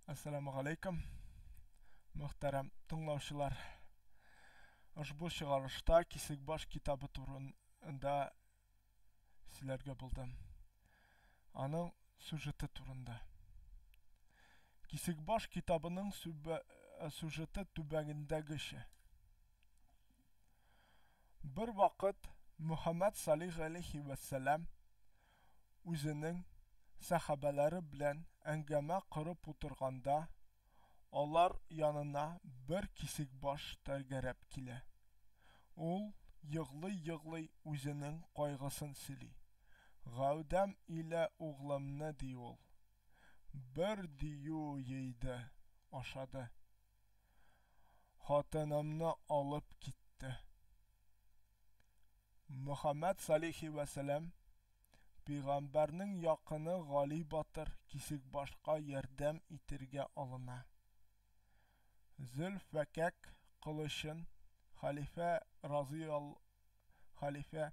Әссәламү галәйкүм, мөхтәрәм тыңлаучылар. Ошбу чыгарылышта Кисекбаш китабы турында сөйләргә булдым. Аның сюжеты турында. Кисекбаш китабының сюжеты түбәндәгечә. Бер вакыт Мөхәммәд салих галәйһи вәссәлам үзенең сәхабәләре белән әңгәмә корып утырганда, алар янына бер кисекбаш тәгәрәп килә. Ул егълый-егълый үзенең кайгысын сөйли. Гәүдәм илә углымны, ди ул, бер дию йыйды, ашады. Хатынымны алып китте. Мөхәммәд салихи вәсәләм пигамбәрнең якыны Гали батыр Кисекбашка ярдәм итергә алына. Зөлфәкәк кылычын хәлифә разыял хәлифә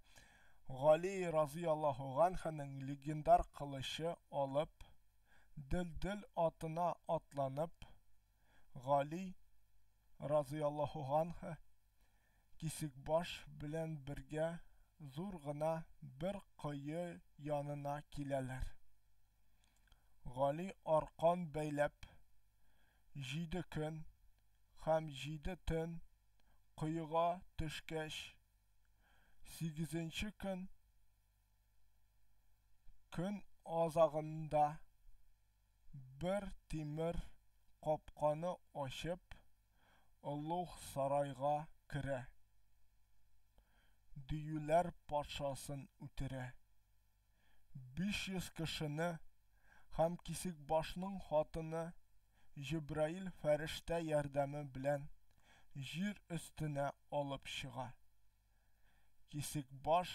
Гали разыяллаһу ганһының легендар кылычы алып, Дөлдөл атына атланып, Гали разыяллаһу ганһы Кисекбаш белән бергә зур гына бер кое янына киләләр. Гали аркан бәйләп, җиде көн һәм җиде төн коега төшкәч, сигезенче көн көн азагында бер тимер капканы ачып, олуг сарайга керә. Диюләр патшасын үтерә. 500 кешене һәм Кисекбашның хатыны Җөбраил фәрештә ярдәме белән җир өстенә алып чыга. Кисекбаш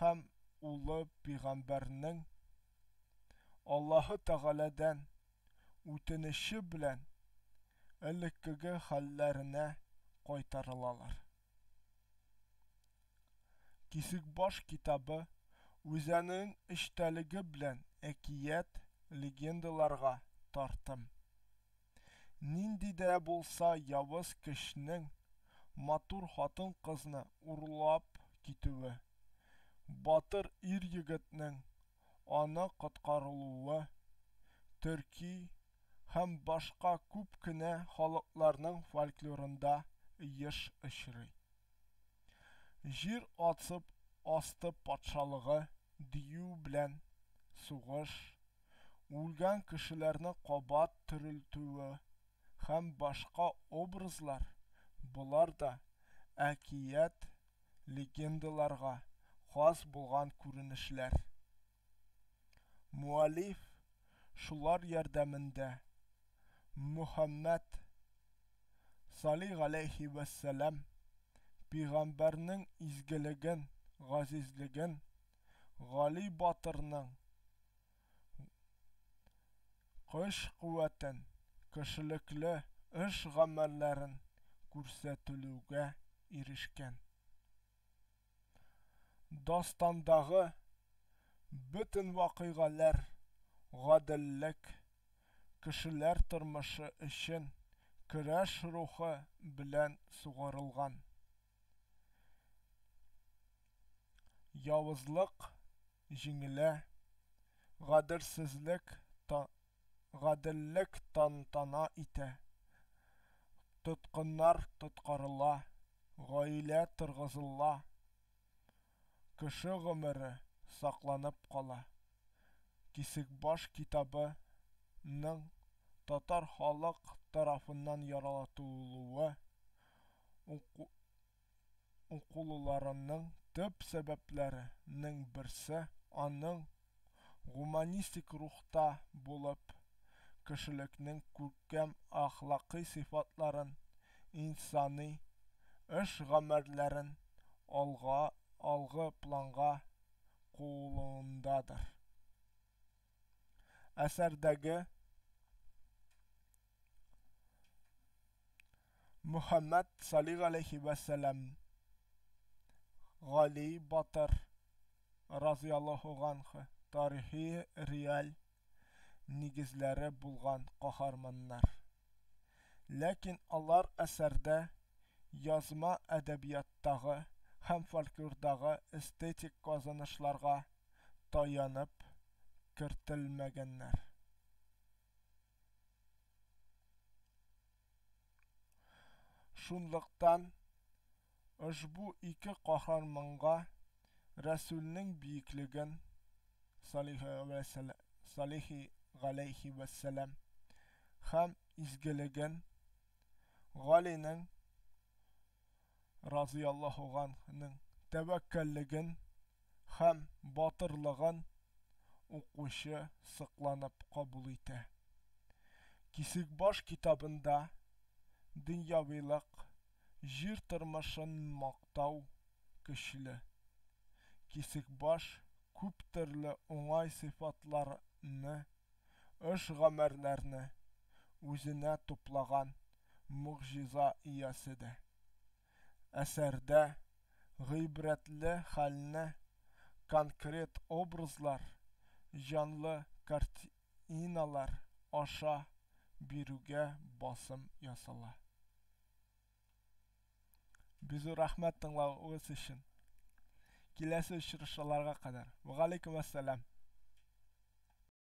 һәм улы пигамбәрнең Аллаһы Тәгаләдән үтенече белән элеккеге хәлләренә кайтарылалар. Кисекбаш китабы үзенең эчтәлеге белән әкият, легендаларга тартым. Нинди дә булса явыз көчнең матур хатын-кызны урлап китүе, батыр ир-егетнең аны коткарылуы төрки һәм башка күп кенә халыкларның фольклорында еш очрый. Җир ацып асты патшалыгы дию белән сугыш, үлгән кешеләрне кабат терелтүе һәм башка образлар, болар да әкият, легендаларга хас булган күренешләр. Муаллиф шулар ярдәмендә Мөхәммәд салих галәйһи вәссәлам пигамбәрнең изгелеген, газизлеген, Гали батырның көч-куәтен, кешелекле эш-гамәлләрен күрсәтелүгә ирешкән. Дастандагы бөтен вакыйгалар гаделлек, кешеләр тормышы өчен көрәш рухы белән сугарылган. Явызлык җиңелә, гаделсезлек гаделлек тантана итә, тоткыннар тоткарыла, гаилә торгызыла, кеше гомере сакланып кала. Кисекбаш китабы ның татар халык тарафыннан яратылуы уку укулыларының төп сәбәпләре нең берсе аның гуманистик рухта булып, кешелекнең күркәм әхлакый сыйфатларын, инсани эш-гамәлләрен алга алгы планга куылуындадыр. Әсәрдәге Мөхәммәд салих галәйһи вәссәлам, Гали батыр разыяллаһу ганһу тарихи реаль нигезләре булган каһарманнар. Ләкин алар әсәрдә язма әдәбияттагы һәм фольклордагы эстетик казанышларга таянып кертелмәгәннәр. Шунлыктан ошбу ике каһарманга Рәсүлнең биеклеген, салихи галәйһи вәссәлам, һәм изгелеген, Галинең, разыяллаһу ганһның, тәвәккәллеген һәм батырлыгын укучы сокланып кабул итә. Кисекбаш китабында дөньявилык, җир тормышын мактау көчле. Кисекбаш күп төрле уңай сыйфатларны, эш-гамәлләрне үзенә туплаган могҗиза иясе дә. Әсәрдә гыйбрәтле хәлне конкрет образлар, җанлы картиналар аша бирүгә басым ясала. Бик зур рәхмәт тыңлавыгыз өчен. Киләсе очрашуларга кадәр. Вәгаләйкүм әссәлам.